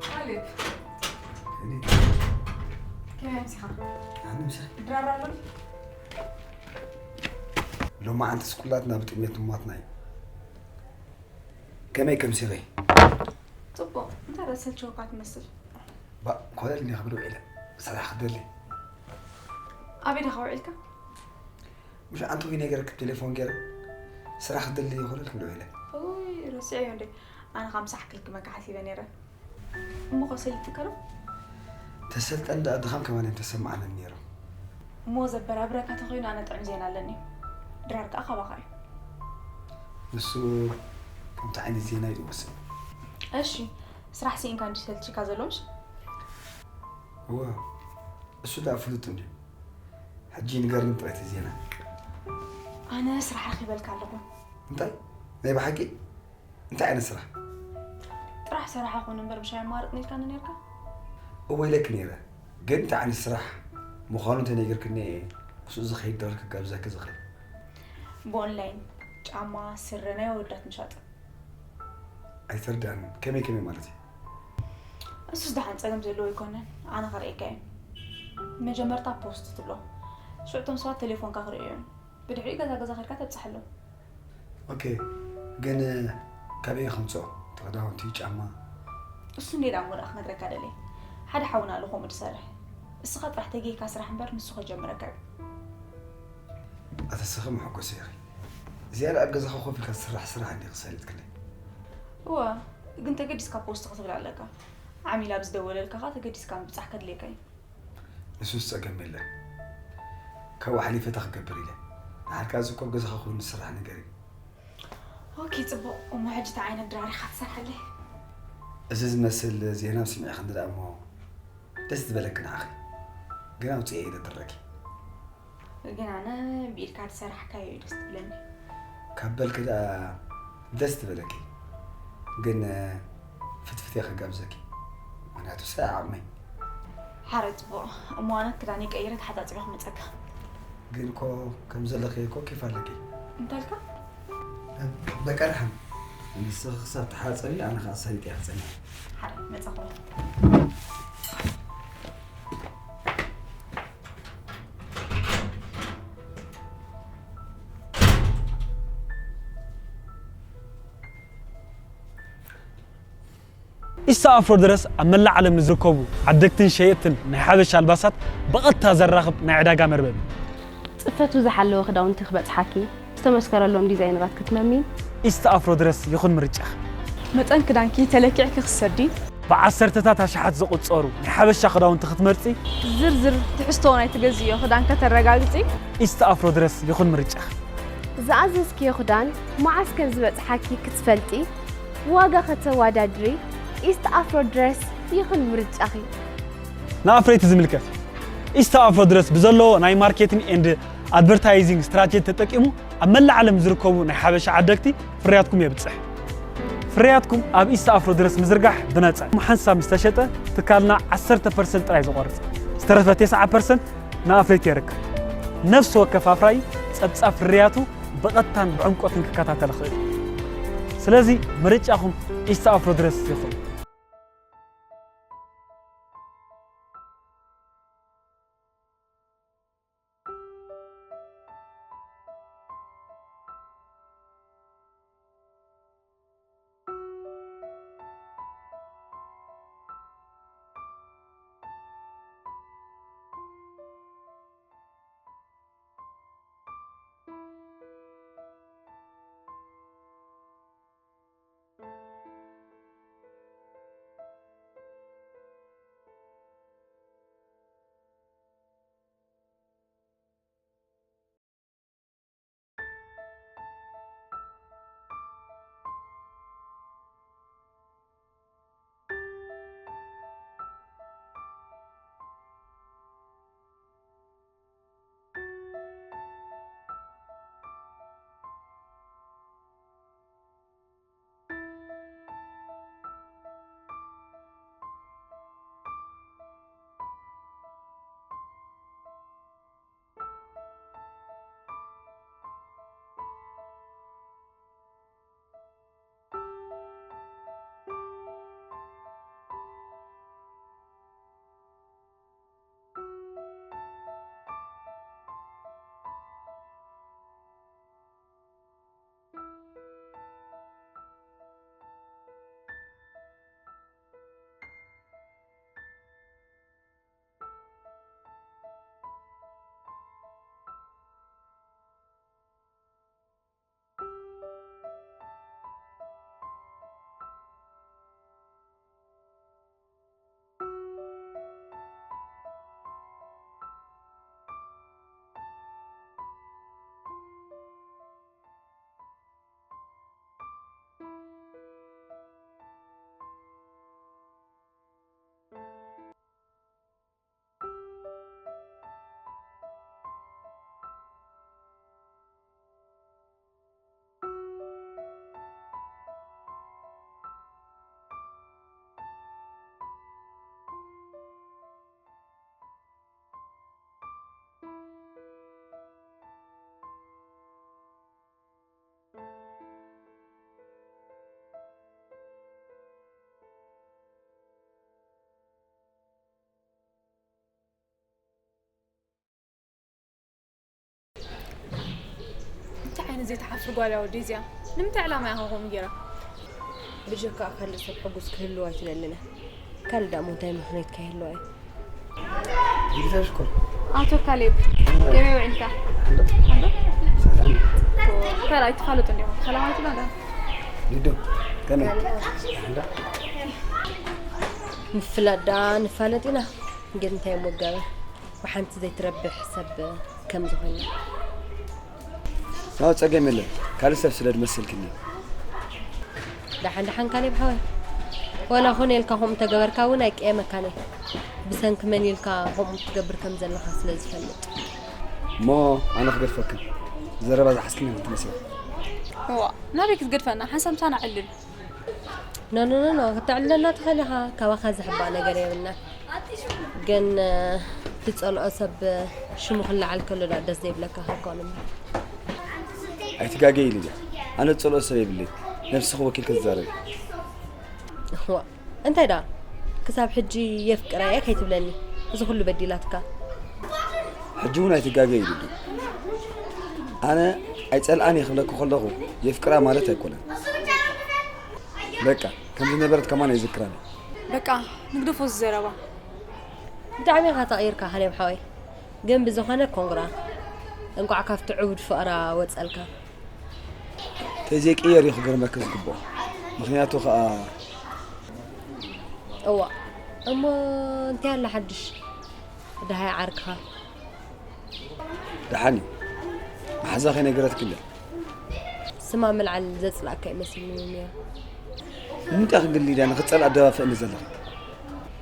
ማለት ከመይ ኣምሲኻ? ኣነ ምሳይ ድራር ኣሎ። ሎማዓንትስ ኩላትና ብጥሜት ንሞትና እዩ። ከመይ ከምሲኺ? ጽቡቕ። እንታይ ደኣ ሰልችወካ ትመስል? ባእ፣ ኮለል እንዲኻ ብሎ ኢለ ስራሕ ክደሊ። ኣበይ ዲኻ ውዒልካ? ምሽ ኣንተ ወይ ነገር ክብ ቴሌፎን ገይረ ስራሕ ክደሊ ኮለል ክብሎ ኢለ። ኡይ፣ ረሲዐዮ እንዴ? ኣነ ካብ ምሳሕ ክልክመካ ሓሲበ ነይረ። እሞ ኸ ሰሊጥካ ዶ? ተሰልጠን ደኣ ድኻም ከማን እዮም ተሰማዓንን ነይሮም። እሞ ዘበራብረካ ተኾይኑ ኣነ ጥዑም ዜና ኣለኒ። ድራር ከኣ ካባኻ እዩ። ንሱ ከምቲ ዓይነት ዜና እዩ ዝወስን። እሺ፣ ስራሕ ስኢንካ እንዲ ሰልችካ ዘሎ ምሽ? እወ፣ እሱ ደኣ ፍሉጥ እንድዩ። ሕጂ ንገርኒ ጥራይ እቲ ዜና። ኣነ ስራሕ ረኺበልካ ኣለኹ። እንታይ? ናይ ብሓቂ? እንታይ ዓይነት ስራሕ? ጥራሕ ሰራሒ ኩን እምበር ምሽ ኣየማርጽን ኢልካኒ ነርካ? እወ ኢለኪ ነይረ፣ ግን እንታይ ዓይነት ስራሕ ምዃኑ እንተነጊርክኒ እየ ምስኡ ዝኸይድ ድራር ክጋብዘኪ ዝኽእል። ብኦንላይን ጫማ፣ ስረ ናይ ኣወዳት ምሻጥ። ኣይተርድኣንን። ከመይ ከመይ ማለት እዩ? እሱስ ደሓን ጸገም ዘለዎ ኣይኮነን። ኣነ ከርእየካ እየ። መጀመርታ ፖስት ትብሎ። ሽዑ እቶም ሰባት ቴሌፎንካ ክርእዩ እዮም። ብድሕሪኡ ገዛ ገዛ ከድካ ተብጽሓሎም። ኦኬ፣ ግን ካበይ ከምጽኦ? እቲ ክዳውንቲ፣ ጫማ? እሱ እንዴ ደኣ እሞ ደኣ ክነግረካ ደልየ። ሓደ ሓውና ኣሎ ከምኡ ዝሰርሕ። እስኻ ጥራሕ ተጌካ ስራሕ እምበር ንሱ ከጀምረካ እዩ። ኣታ እስኺ መሐጎሲ ኢኺ። ዝያዳ ኣብ ገዛኻ ኮፍ ኢልካ ዝስራሕ ስራሕ እንዲኺ ሰሊጥክለይ። እወ፣ ግን ተገዲስካ ፖስት ክትብል ኣለካ። ዓሚል ኣብ ዝደወለልካ ኸኣ ተገዲስካ ምብጻሕ ከድልየካ እዩ። ንሱስ ጸገም የለን። ካብኡ ሓሊፈ እንታይ ክገብር ኢለ። ንሓድካ እዚ እኮ ኣብ ገዛኻ ኮይኑ ዝስራሕ ነገር እዩ። ኦኬ፣ ጽቡቕ። እሞ ሕጂ እንታይ ዓይነት ድራር ኢኻ ትሰርሓለይ? እዚ ዝመስል ዜና ስሚዕክኒ ደኣ እሞ ደስ ዝበለኪ ንዓኺ። ግን ኣውጽኤ ኢለ ድረኪ። ግን ኣነ ብኢድካ ዝሰራሕካዮ እዩ ደስ ትብለኒ። ካብ በልኪ ደኣ ደስ ትበለኪ። ግን ፍትፍት እየ ክጋብዘኪ። ምኽንያቱ ሰ ዓቕመይ። ሓራይ ጽቡቕ። እሞ ኣነ ክዳነይ ቀይረ ተሓጻጺበ ክመጸካ። ግን እኮ ከም ዘለኺ እኮ ኬፍ ኣለኪ። እንታይ ኢልካ? በቃ ደሓን። ንስኺ ክሳብ ትሓጸቢ ኣነ ኸኣ ሰሊጠ እየ ክጸንሕ። ሓራይ መጻኹ። ኢስታ ኣፍሮ ድረስ ኣብ መላእ ዓለም ንዝርከቡ ዓደግትን ሸየጥትን ናይ ሓበሻ ኣልባሳት ብቐጥታ ዘራኽብ ናይ ዕዳጋ መርበብ እዩ። ጽፈቱ ዝሓለወ ክዳውንቲ ክበጽሓኪ፣ ዝተመስከረሎም ዲዛይነራት ክትመሚ። ኢስታ ኣፍሮ ድረስ ይኹን ምርጫኺ። መጠን ክዳንኪ ተለኪዕኪ ክትሰዲ። ብዓሰርተታት ኣሽሓት ዝቑጸሩ ናይ ሓበሻ ክዳውንቲ ክትመርጺ፣ ዝርዝር ትሕዝቶ ናይ ትገዝእዮ ክዳን ከተረጋግጺ፣ ኢስት ኣፍሮ ድረስ ይኹን ምርጫኺ። ዝኣዘዝክዮ ክዳን መዓስ ከም ዝበጽሓኪ ክትፈልጢ፣ ዋጋ ከተወዳድሪ፣ ኢስት ኣፍሮ ድረስ ይኹን ምርጫኺ። ንኣፍረይቲ ዝምልከት፣ ኢስት ኣፍሮ ድረስ ብዘለዎ ናይ ማርኬቲንግ ኤንድ ኣድቨርታይዚንግ ስትራቴጂ ተጠቂሙ ኣብ መላእ ዓለም ዝርከቡ ናይ ሓበሻ ዓደግቲ ፍርያትኩም የብጽሕ። ፍርያትኩም ኣብ ኢስት ኣፍሮ ድረስ ምዝርጋሕ ብነጻ። ሓንሳብ ምስ ተሸጠ ትካልና ዓሰርተ ፐርሰንት ጥራይ ዝቖርጽ፣ ዝተረፈ ተስዓ ፐርሰንት ንኣፍረይቲ የርክብ። ነፍሲ ወከፍ ኣፍራይ ጸብጻብ ፍርያቱ ብቐጥታን ብዕምቆትን ክከታተል ይኽእል እዩ። ስለዚ ምርጫኹም ኢስት ኣፍሮ ድረስ ይኹን። እንታይ ዓይነት ዘይትሓፍር ጓል እያ ወደይ እዚኣ? ንምንታይ ዕላማ እያ ከምኡ ገይራ? ብጀካ ካልእ ሰብ ሕጉስ ክህልው ኣይትደልን እያ። ካልእ ደኣ እንታይ ምኽንያት ከ ይህልዋ እዩ? ይግዛሽ እኮ። ኣቶ ካሌብ፣ ከመይ ውዒልካ? ሰላም። እንታይ ደኣ ኣይትፋለጡ እንዲኹም? ሰላም ኣይትብላ ደኣ? ሊዱ፣ ከመይ? እንዳ? ምፍላጥ ደኣ ንፋለጥ ኢና፣ ግን እንታይ እሞ ይጋበር? ብሓንቲ ዘይትረብሕ ሰብ ከም ዝኾነ። ናው ጸገም የለን፣ ካልእ ሰብ ስለ ዝመስልክኒ። ደሓን ደሓን ካሌብ ሓወይ፣ ወላ ኮነ ኢልካ ከምኡ ተገበርካ እውን ኣይቀየመካን እየ። ብሰንኪ መን ኢልካ ከምኡ ትገብር ከም ዘለኻ ስለ ዝፈልጥ። እሞ ኣነ ክገድፈክን ዘረባ ዝሓዝክኒ ክትመስል። እዋ፣ ናበይ ክትገድፈና? ሓንሳብ ምሳና ዕልል። ኖ ኖ ኖ ኖ፣ ክተዕልለና ትኽእል ኢኻ። ካባኻ ዝሕባእ ነገር የብልና። ግን ትጸልኦ ሰብ ሽሙ ክለዓል ከሎ ዳ ደስ ዘይብለካ ክኸውን እምበር። ኣይትጋገይ ሊድያ፣ ኣነ ዝጸልኦ ሰብ የብለይ። ነብስኺ ወኪልኪ ትዛረቢ። እዋ፣ እንታይ ደኣ ክሳብ ሕጂ የፍቅራ እየ ከይትብለኒ፣ እዚ ኩሉ በዲላትካ። ሕጂ እውን ኣይትጋገይ ሊዱ። ኣነ ኣይጸልኣን እየ ክብለኪ ከለኹ የፍቅራ ማለት ኣይኮነን። በቃ ከም ዝነበረት ከማን ኣይዝክራን እየ። በቃ ንግደፎ እዚ ዘረባ። ብጣዕሚ ኢኻ ተቐይርካ ካሌብ ሓወይ። ግን ብዝኾነ ኮንግራ። እንቋዕ ካብቲ ዕቡድ ፍቕራ ወጸልካ። ተዘይቅየር እዩ ክገርመኪ ዝግብኦ። ምኽንያቱ ኸኣ እዋ እሞ እንታይ ኣላ ሓድሽ? ደሃይ ዓርክኻ? ደሓን እዩ። መሓዛ ከይነገረትክለ ስማ ምልዓል ዘጽላእካ ይመስልኒ ነይሩ። ንምንታይ ክግል ኢዳ ንክጸል ኣደባፍእኒ ዘለኺ?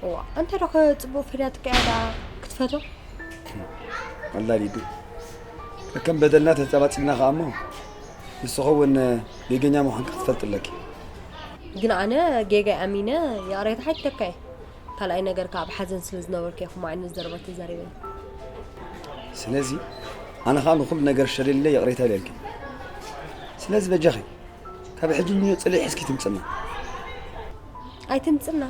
እዋ እንተ ደኸ ጽቡቕ ፍርያት ከያ ደኣ ክትፈትዋ? ኣላ ሊዱ፣ ከከም በደልና ተጸባጺብና ከኣ እሞ ንስኺ እውን ጌገኛ ምዃንኪ ክትፈልጢ ኣለኪ። ግን ኣነ ጌጋይ ኣሚነ ይቕሬታ ሓቲተካ እየ። ካልኣይ ነገር ከኣ ኣብ ሓዘን ስለ ዝነበርኩ እየ ከምኡ ዓይነት ዘረባ ተዛሪበ። ስለዚ ኣነ ከኣ ንኹሉ ነገር ሸሊለ ይቕሬታ ኢለልኪ። ስለዚ በጃኺ ካብ ሕጂ ንዮ ጽልኢ ሒዝኪ ትምጽና። ኣይትምጽና።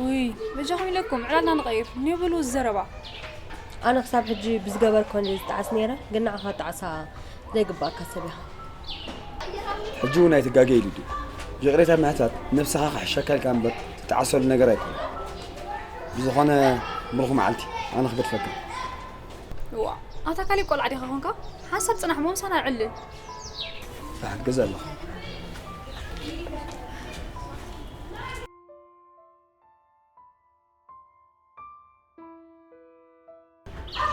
ውይ በጃኹም ኢለኩም ዕላልና ንቐይር። ንዮ በሉ እዚ ዘረባ። ኣነ ክሳብ ሕጂ ብዝገበርክወን እየ ዝጠዓስ ነይረ፣ ግን ንዓኻ ጣዕሳ ዘይግባእካ ሰብ ኢኻ። ሕጂ እውን ኣይትጋገ ኢሉ ድዩ? ይቕሬታ ምሕታት ነብስኻ ክሕሸካ ኢልካ እምበር ትጠዓሰሉ ነገር ኣይኮነ። ብዝኾነ ምርኹ መዓልቲ ኣነ ክገድፈካ። እዋ ኣታ ካሊብ ቆልዓ ዲኻ ኾንካ? ሓንሳብ ጽናሕ እሞ ምሳና ዕልል። ክሓግዝ ኣለኹ።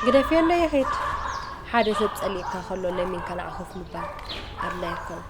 ግደፍዮ እንዶ ይኺድ። ሓደ ሰብ ጸሊእካ ከሎ ለሚንካ ንዓ ኮፍ ምባል ኣድላይ ኣይኮነን።